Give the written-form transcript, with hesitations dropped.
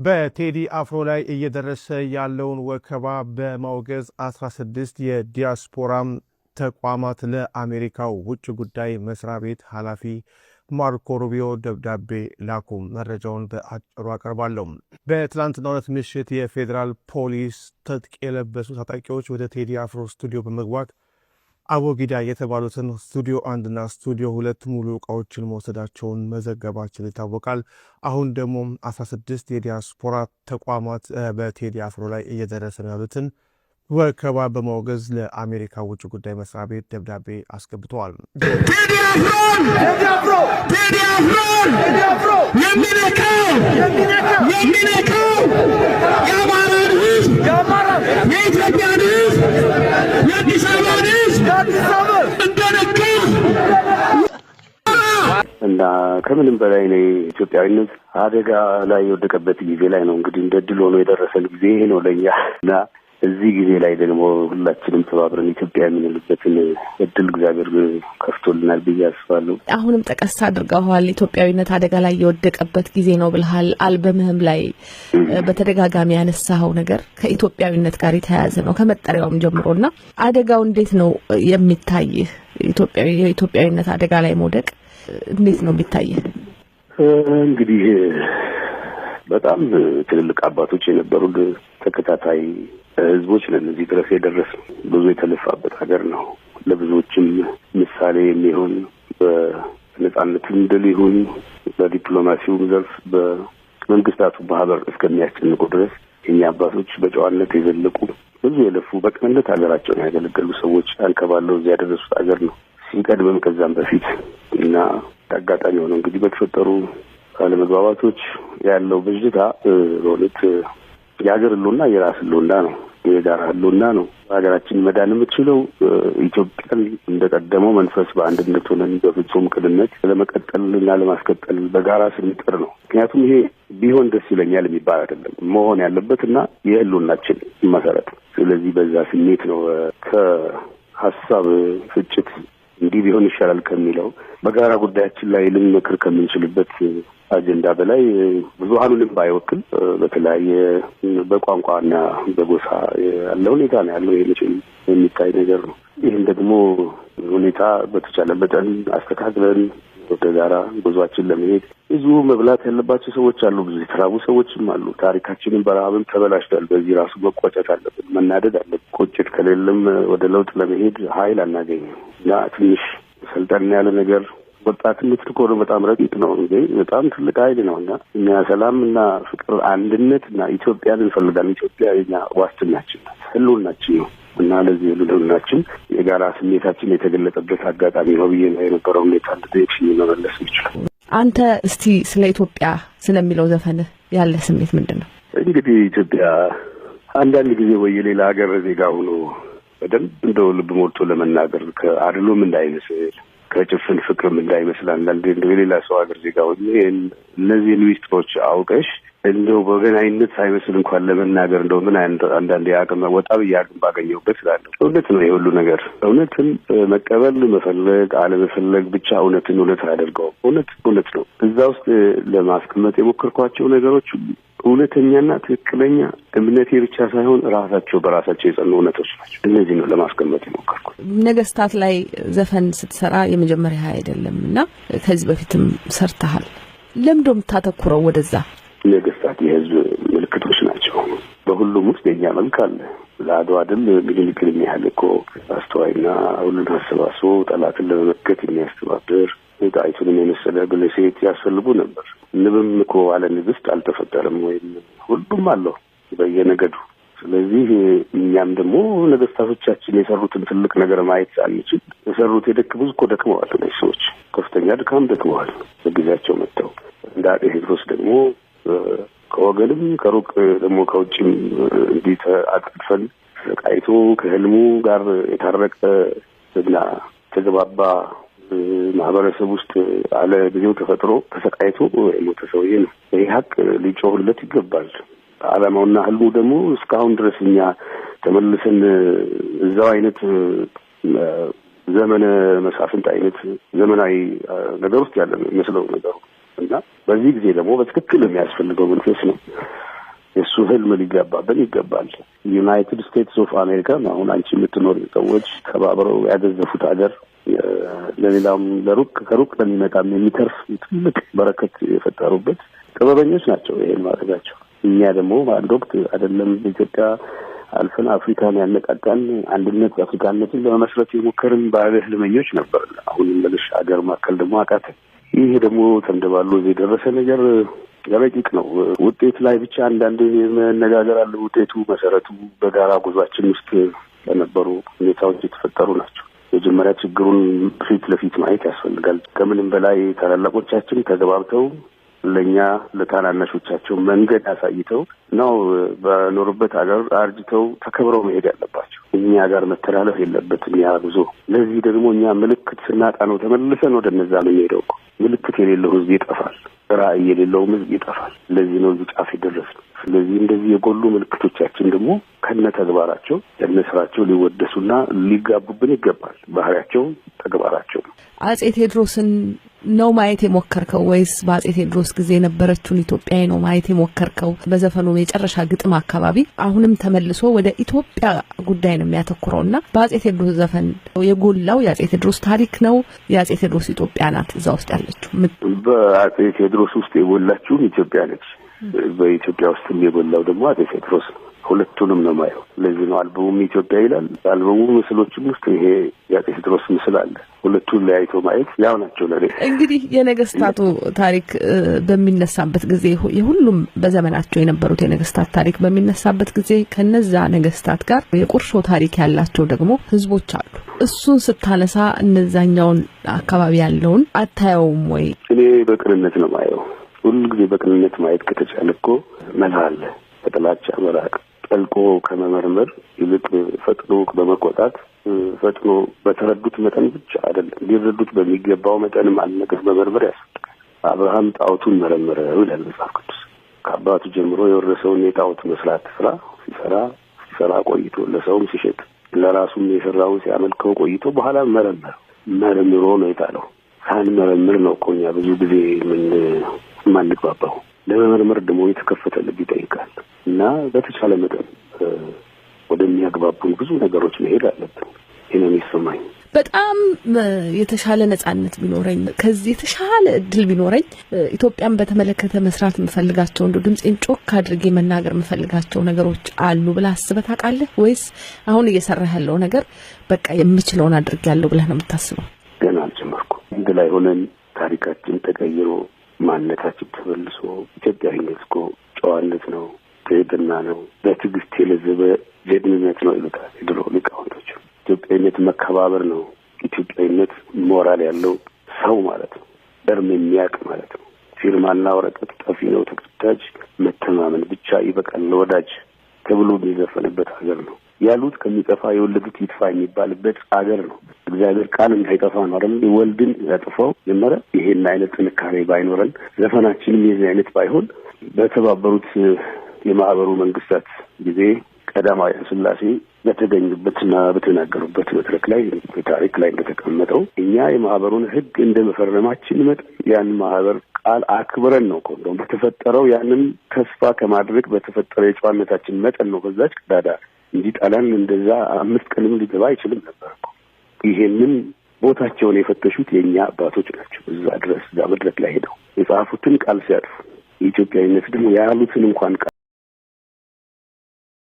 በቴዲ አፍሮ ላይ እየደረሰ ያለውን ወከባ በማውገዝ 16 የዲያስፖራ ተቋማት ለአሜሪካው ውጭ ጉዳይ መስሪያ ቤት ኃላፊ ማርኮ ሩቢዮ ደብዳቤ ላኩ። መረጃውን በአጭሩ አቀርባለሁ። በትላንትናው ዕለት ምሽት የፌዴራል ፖሊስ ትጥቅ የለበሱ ታጣቂዎች ወደ ቴዲ አፍሮ ስቱዲዮ በመግባት አቦጊዳ የተባሉትን ስቱዲዮ 1ና ስቱዲዮ 2 ሙሉ እቃዎችን መውሰዳቸውን መዘገባችን ይታወቃል። አሁን ደግሞ 16 የዲያስፖራ ተቋማት በቴዲ አፍሮ ላይ እየደረሰ ነው ያሉትን ወከባ በማውገዝ ለአሜሪካ ውጭ ጉዳይ መስሪያ ቤት ደብዳቤ አስገብተዋል። ቴዲ አፍሮን፣ ቴዲ አፍሮን የሚነካው የሚነካው የአማራን ሕዝብ፣ የኢትዮጵያን ሕዝብ፣ የአዲስ አበባን ሕዝብ እንደነካ እና ከምንም በላይ እኔ ኢትዮጵያዊነት አደጋ ላይ የወደቀበት ጊዜ ላይ ነው። እንግዲህ እንደ ድል ሆኖ የደረሰን ጊዜ ይሄ ነው ለእኛ። እና እዚህ ጊዜ ላይ ደግሞ ሁላችንም ተባብረን ኢትዮጵያ የምንልበትን እድል እግዚአብሔር ከፍቶልናል ብዬ አስባለሁ። አሁንም ጠቀስ አድርገዋል። ኢትዮጵያዊነት አደጋ ላይ የወደቀበት ጊዜ ነው ብልሃል። አልበምህም ላይ በተደጋጋሚ ያነሳኸው ነገር ከኢትዮጵያዊነት ጋር የተያያዘ ነው ከመጠሪያውም ጀምሮ። እና አደጋው እንዴት ነው የሚታይህ? የኢትዮጵያዊነት አደጋ ላይ መውደቅ እንዴት ነው የሚታይህ? እንግዲህ በጣም ትልልቅ አባቶች የነበሩ ተከታታይ ህዝቦች ነን እዚህ ድረስ የደረስነው። ብዙ የተለፋበት ሀገር ነው። ለብዙዎችም ምሳሌ የሚሆን በነጻነትም ድል ይሁን በዲፕሎማሲውም ዘርፍ በመንግስታቱ ማህበር እስከሚያስጨንቁ ድረስ የኛ አባቶች በጨዋነት የዘለቁ፣ ብዙ የለፉ፣ በቅንነት ሀገራቸውን ያገለገሉ ሰዎች አንከባለው እዚህ ያደረሱት ሀገር ነው። ሲቀድምም ከዛም በፊት እና አጋጣሚ ሆነው እንግዲህ በተፈጠሩ አለመግባባቶች ያለው ብዥታ በእውነት የሀገር ህልውና የራስ ህልውና ነው፣ የጋራ ህልውና ነው። ሀገራችን መዳን የምትችለው ኢትዮጵያን እንደቀደመው መንፈስ በአንድነት ሆነን በፍጹም ቅንነት ለመቀጠል እና ለማስቀጠል በጋራ ስንጥር ነው። ምክንያቱም ይሄ ቢሆን ደስ ይለኛል የሚባል አይደለም፣ መሆን ያለበት እና የህልውናችን መሰረት። ስለዚህ በዛ ስሜት ነው ከሀሳብ ፍጭት እንዲህ ቢሆን ይሻላል ከሚለው በጋራ ጉዳያችን ላይ ልንመክር ከምንችልበት አጀንዳ በላይ ብዙሀኑንም ባይወክል በተለያየ በቋንቋና በጎሳ ያለ ሁኔታ ነው ያለው። ይሄ መቼም የሚታይ ነገር ነው። ይህን ደግሞ ሁኔታ በተቻለ መጠን አስተካክለን ወደ ጋራ ጉዟችን ለመሄድ ብዙ መብላት ያለባቸው ሰዎች አሉ። ብዙ የተራቡ ሰዎችም አሉ። ታሪካችንን በረሃብም ተበላሽቷል። በዚህ ራሱ መቆጨት አለብን፣ መናደድ አለብን። ቁጭት ከሌለም ወደ ለውጥ ለመሄድ ኃይል አናገኝም እና ትንሽ ሰልጠን ያለ ነገር ወጣትነት እኮ ነው፣ በጣም ረቂቅ ነው እንዴ፣ በጣም ትልቅ ኃይል ነው። እና እኛ ሰላም እና ፍቅር፣ አንድነት እና ኢትዮጵያን እንፈልጋለን። ኢትዮጵያ የኛ ዋስትናችን ናት፣ ህልውናችን ነው። እና ለዚህ ህልውናችን የጋራ ስሜታችን የተገለጠበት አጋጣሚ ነው ብዬ ነው የነበረው ሁኔታ እንደጠየቅሽኝ መመለስ ይችላል። አንተ እስቲ ስለ ኢትዮጵያ ስለሚለው ዘፈንህ ያለ ስሜት ምንድን ነው? እንግዲህ ኢትዮጵያ አንዳንድ ጊዜ ወይ የሌላ ሀገር ዜጋ ሆኖ በደንብ እንደው ልብ ሞልቶ ለመናገር ከአድሎም እንዳይመስል ከጭፍን ፍቅርም እንዳይመስል አንዳንዴ እንደው የሌላ ሰው ሀገር ዜጋ ሆኜ እነዚህን ሚስጥሮች አውቀሽ እንደው በወገናዊነት ሳይመስል እንኳን ለመናገር እንደው ምን አንዳንዴ አቅም ወጣ ብዬ አቅም ባገኘሁበት እላለሁ። እውነት ነው የሁሉ ነገር። እውነትን መቀበል መፈለግ አለመፈለግ ብቻ እውነትን እውነት አያደርገውም። እውነት እውነት ነው። እዛ ውስጥ ለማስቀመጥ የሞከርኳቸው ነገሮች እውነተኛና ትክክለኛ እምነቴ ብቻ ሳይሆን ራሳቸው በራሳቸው የጸኑ እውነቶች ናቸው። እነዚህ ነው ለማስቀመጥ የሞከርኩት። ነገስታት ላይ ዘፈን ስትሰራ የመጀመሪያ አይደለም እና ከዚህ በፊትም ሰርተሃል። ለምንድን ነው የምታተኩረው ወደዛ? ነገስታት የህዝብ ምልክቶች ናቸው። በሁሉም ውስጥ የኛ መልክ አለ። ለአድዋ ድል ምኒልክን የሚያህል እኮ አስተዋይና ሁሉን አሰባስቦ ጠላትን ለመመከት የሚያስተባብር ጣይቱንም የመሰለ ብልህ ሴት ያስፈልጉ ነበር። ንብም እኮ አለ ንግስት አልተፈጠረም፣ ወይም ሁሉም አለው በየነገዱ። ስለዚህ እኛም ደግሞ ነገስታቶቻችን የሰሩትን ትልቅ ነገር ማየት ሳንችል የሰሩት የደክ ብዙ እኮ ደክመዋል። እነዚህ ሰዎች ከፍተኛ ድካም ደክመዋል። በጊዜያቸው መጥተው እንደ አጤ ቴዎድሮስ ደግሞ ከወገንም ከሩቅ ደግሞ ከውጭም እንዲህ አጣድፈን ተሰቃይቶ ከህልሙ ጋር የታረቀ እና ተግባባ ማህበረሰብ ውስጥ አለ ጊዜው ተፈጥሮ ተሰቃይቶ የሞተ ሰውዬ ነው። ይህ ሀቅ ሊጮህለት ይገባል። ዓላማውና ህልሙ ደግሞ እስካሁን ድረስ እኛ ተመልሰን እዛው አይነት ዘመነ መሳፍንት አይነት ዘመናዊ ነገር ውስጥ ያለ ነው የሚመስለው ነገሩ። እና በዚህ ጊዜ ደግሞ በትክክል የሚያስፈልገው መንፈስ ነው። ህልም ሊጋባብን ይገባል። United States of America አሁን አንቺ የምትኖር ሰዎች ተባብረው ያገዘፉት ሀገር፣ ለሌላውም ለሩቅ ከሩቅ ለሚመጣም የሚተርፍ ትልቅ በረከት የፈጠሩበት ጥበበኞች ናቸው ይሄን ማድረጋቸው። እኛ ደግሞ በአንድ ወቅት አይደለም ኢትዮጵያ አልፈን አፍሪካን ያነቃቃን አንድነት አፍሪካነትን ለመመስረት የሞከርን ባለ ህልመኞች ነበር። አሁን መልሽ ሀገር ማከል ደግሞ አቃተን። ይህ ደግሞ ተንደባሎ እዚህ የደረሰ ነገር ረቂቅ ነው። ውጤት ላይ ብቻ አንዳንድ መነጋገር አለ። ውጤቱ መሰረቱ በጋራ ጉዟችን ውስጥ ለነበሩ ሁኔታዎች የተፈጠሩ ናቸው። መጀመሪያ ችግሩን ፊት ለፊት ማየት ያስፈልጋል። ከምንም በላይ ታላላቆቻችን ተገባብተው ለእኛ ለታናናሾቻቸው መንገድ አሳይተው ነው በኖሩበት ሀገር አርጅተው ተከብረው መሄድ ያለባቸው። እኛ ጋር መተላለፍ የለበትም ያ ጉዞ። ለዚህ ደግሞ እኛ ምልክት ስናጣ ነው ተመልሰን ወደ እነዛ የምንሄደው። ምልክት የሌለው ህዝብ ይጠፋል። ራዕይ የሌለውም ህዝብ ይጠፋል። ለዚህ ነው እዚህ ጫፍ የደረስነው። ስለዚህ እንደዚህ የጎሉ ምልክቶቻችን ደግሞ ከነ ተግባራቸው ከነ ስራቸው ሊወደሱና ሊጋቡብን ይገባል። ባህሪያቸው፣ ተግባራቸው። አጼ ቴዎድሮስን ነው ማየት የሞከርከው ወይስ በአጼ ቴዎድሮስ ጊዜ የነበረችውን ኢትዮጵያ ነው ማየት የሞከርከው? በዘፈኑ የመጨረሻ ግጥም አካባቢ አሁንም ተመልሶ ወደ ኢትዮጵያ ጉዳይ ነው የሚያተኩረውና በአጼ ቴዎድሮስ ዘፈን የጎላው የአጼ ቴዎድሮስ ታሪክ ነው። የአጼ ቴዎድሮስ ኢትዮጵያ ናት እዛ ውስጥ ያለችው። በአጼ ቴዎድሮስ ውስጥ የጎላችውም ኢትዮጵያ ነች። በኢትዮጵያ ውስጥ የጎላው ደግሞ አጼ ቴዎድሮስ ነው። ሁለቱንም ነው ማየው። ለዚህ ነው አልበሙም ኢትዮጵያ ይላል። አልበሙ ምስሎችም ውስጥ ይሄ የአጼ ቴዎድሮስ ምስል አለ። ሁለቱን ለያይቶ ማየት ያው ናቸው ለኔ። እንግዲህ የነገስታቱ ታሪክ በሚነሳበት ጊዜ፣ የሁሉም በዘመናቸው የነበሩት የነገስታት ታሪክ በሚነሳበት ጊዜ፣ ከነዛ ነገስታት ጋር የቁርሾ ታሪክ ያላቸው ደግሞ ህዝቦች አሉ። እሱን ስታነሳ እነዛኛውን አካባቢ ያለውን አታየውም ወይ? እኔ በቅንነት ነው ማየው። ሁሉ ጊዜ በቅንነት ማየት ከተቻለ እኮ መላ አለ። ከጥላቻ መራቅ፣ ጠልቆ ከመመርመር ይልቅ ፈጥኖ በመቆጣት፣ ፈጥኖ በተረዱት መጠን ብቻ አይደለም፣ ሊረዱት በሚገባው መጠንም አንድ ነገር መመርመር ያስፈልጋል። አብርሃም ጣዖቱን መረመረ ይላል መጽሐፍ ቅዱስ። ከአባቱ ጀምሮ የወረሰውን የጣዖት መስራት ስራ ሲሰራ ሲሰራ ቆይቶ፣ ለሰውም ሲሸጥ ለራሱም የሰራውን ሲያመልከው ቆይቶ በኋላ መረመረው። መርምሮ ነው የጣለው። ሳንመረምር ነው እኮ እኛ ብዙ ጊዜ ምን የማንግባባው። ለመመርመር ደግሞ የተከፈተ ልብ ይጠይቃል እና በተቻለ መጠን ወደሚያግባቡን ብዙ ነገሮች መሄድ አለብን። ይህ ነው የሚሰማኝ። በጣም የተሻለ ነጻነት ቢኖረኝ፣ ከዚህ የተሻለ እድል ቢኖረኝ፣ ኢትዮጵያን በተመለከተ መስራት የምፈልጋቸው፣ እንደ ድምፄን ጮክ አድርጌ መናገር የምፈልጋቸው ነገሮች አሉ ብለህ አስበህ ታውቃለህ? ወይስ አሁን እየሰራህ ያለው ነገር በቃ የምችለውን አድርጌያለሁ ብለህ ነው የምታስበው? ገና አልጀመርኩም። አንድ ላይ ሆነን ታሪካችን ተቀይሮ ማንነታችን ተመልሶ፣ ኢትዮጵያዊነት እኮ ጨዋነት ነው፣ ትህትና ነው፣ በትዕግስት የለዘበ ጀግንነት ነው ይሉታል የድሮ ሊቃውንቶች። ኢትዮጵያዊነት መከባበር ነው። ኢትዮጵያዊነት ሞራል ያለው ሰው ማለት ነው። እርም የሚያውቅ ማለት ነው። ፊርማና ወረቀት ጠፊ ነው ተቀዳጅ፣ መተማመን ብቻ ይበቃል ለወዳጅ ተብሎ የሚዘፈንበት ሀገር ነው። ያሉት ከሚጠፋ የወለዱት ይጥፋ የሚባልበት አገር ነው። እግዚአብሔር ቃል እንዳይጠፋ ነው አይደል? ወልድን ያጥፋው ጀመረ። ይሄን አይነት ጥንካሬ ባይኖረን፣ ዘፈናችንም የዚህ አይነት ባይሆን፣ በተባበሩት የማህበሩ መንግስታት ጊዜ ቀዳማዊ ሥላሴ በተገኙበትና በተናገሩበት መድረክ ላይ ታሪክ ላይ እንደተቀመጠው እኛ የማህበሩን ሕግ እንደ መፈረማችን መጠን ያን ማህበር ቃል አክብረን ነው እኮ፣ እንደውም በተፈጠረው ያንን ተስፋ ከማድረግ በተፈጠረው የጨዋነታችን መጠን ነው በዛች ቀዳዳ እንጂ ጣሊያን እንደዛ 5 ቀንም ሊገባ አይችልም ነበር እኮ። ይሄንን ቦታቸውን የፈተሹት የእኛ አባቶች ናቸው። እዛ ድረስ እዛ መድረክ ላይ ሄደው የጻፉትን ቃል ሲያጥፉ፣ የኢትዮጵያዊነት ደግሞ ያሉትን እንኳን ቃል